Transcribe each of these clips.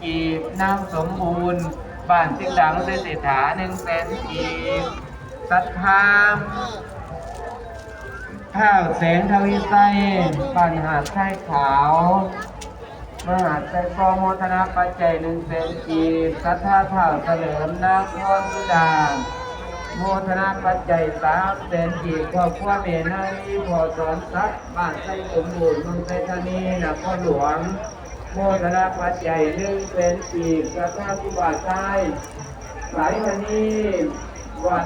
ກີບ, ນາງສົມບູນ ບ້ານຊິງດາ ເສດຖາ ໜຶ່ງແສນກີບ, ສັດທາ ທ້າວແສງທະວີໄຊ ບ້ານຫາດຊາຍຂາວ ເມືອງຫາດຊາຍຟອງ ໂມທະນາປັດໄຈໜຶ່ງແສນກີບ, ສັດທາທ້າວສະເຫຼີມ ນາງພອນສຸດາ ໂມທະນາປັດໄຈສາມແສນກີບ, ຄອບຄົວແມ່ນາງ ພໍ່ສອນສັກ ບ້ານໄຊສົມບູນ ເມືອງໄຊທານີ ນະຄອນຫຼວງ ໂມທະນາປັດໄຈໜຶ່ງແສນກີບ, ສັດທາຄູບາຊາຍ ສາຍມະນີ ວັດ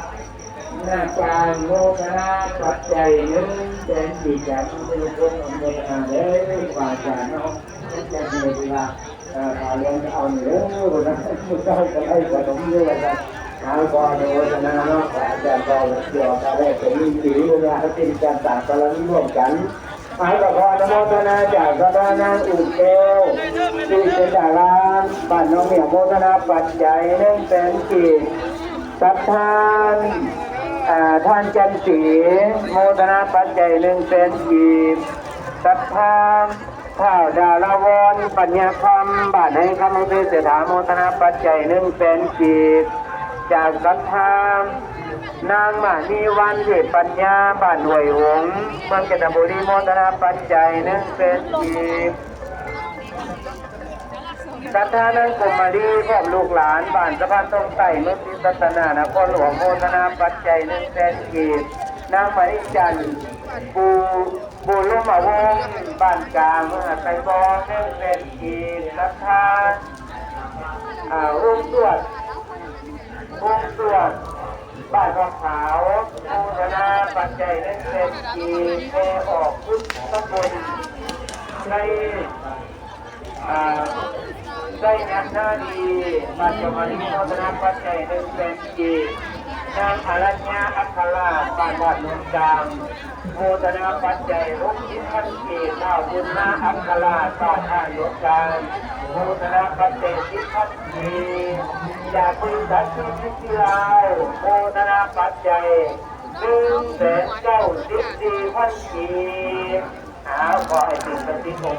ນາກາງ ໂມທະນາປັດໄຈໜຶ່ງແສນກີບ ຈາກເມືອງຄົນອະນຸໂມທະນາເດີ ຄູບາອາຈານເນາະ ເປັນແຂກເຮືອນທີ່ວ່າ ເອີ ພາເລື່ອງເອົານີ້ເດີ ຜູ້ເຖົ້າກໍໄດ້ຂະໜົມຢູ່ວ່າຊັ້ນ ເອົາ ຂໍອະນຸໂມທະນາເນາະ ຂອງອາຈານກໍເກີດມາໄດ້ກໍຍິນດີ ເວລາເຮົາເປັນການສ້າງບາລະມີຮ່ວມກັນ ເຮົາກໍຂໍອະນຸໂມທະນາຈາກສະຖານາງອູ່ແກ້ວ ທີ່ເປັນດາລາ ບ້ານໜອງເໝ້ຽວ ໂມທະນາປັດໄຈໜຶ່ງແສນກີບ, ສັດທາ ອາ ທ່ານຈັນສີ ໂມທະນາປັດໄຈໜຶ່ງແສນກີບ, ສັດທາ ທ້າວດາລາວອນ ປັນຍາຄຳ ບ້ານໄຮຄຳ ເມືອງໄຊເສດຖາ ໂມທະນາປັດໄຈໜຶ່ງແສນກີບ, ຈາກສັດທາ ນາງມະນີວັນ ເທບປັນຍາ ບ້ານຫ້ວຍຫົງ ເມືອງຈັນທະບູລີ ໂມທະນາປັດໄຈໜຶ່ງແສນກີບ, ສັດທານາງກົມມາລີ ພ້ອມລູກຫຼານ ບ້ານສະພານທອງໃຕ້ ເມືອງສີສັດຕະນາ ນະຄອນຫຼວງ ໂມທະນາປັດໄຈໜຶ່ງແສນກີບ, ນາງມະນີຈັນ ປູ ບູລົມມະວົງ ບ້ານກາງ ເມືອງຫາດຊາຍຟອງ ໜຶ່ງແສນກີບ, ສັດທາ ອາ ວົງສວດ ວົງສວດ ບ້ານທອງຂາວ ໂມທະນາປັດໄຈໜຶ່ງແສນກີບ, ແມ່ອອກຄຸນຕຳບົນໄຊ ອາ ໄຊຍະນາດີ ບ້ານຈອມມະລິ ໂມທະນາປັດໄຈໜຶ່ງແສນກີບ, ນາງອະລັນຍາ ອັກຄະລາດ ບ້ານທາດຫຼວງກາງ ໂມທະນາປັດໄຈຫົກສິບພັນກີບ, ທ້າວບຸນມາ ອັກຄະລາດ ບ້ານທາດຫຼວງກາງ ໂມທະນາປັດໄຈສິບພັນກີບ, ຈາກບໍລິສັດ ພີທີຊີ ລາວ ໂມທະນາປັດໄຈໜຶ່ງແສນເກົ້າສິບສີ່ພັນກີບ. ເອົາ ຂໍໃຫ້ສິ່ງສັກສິດອົງ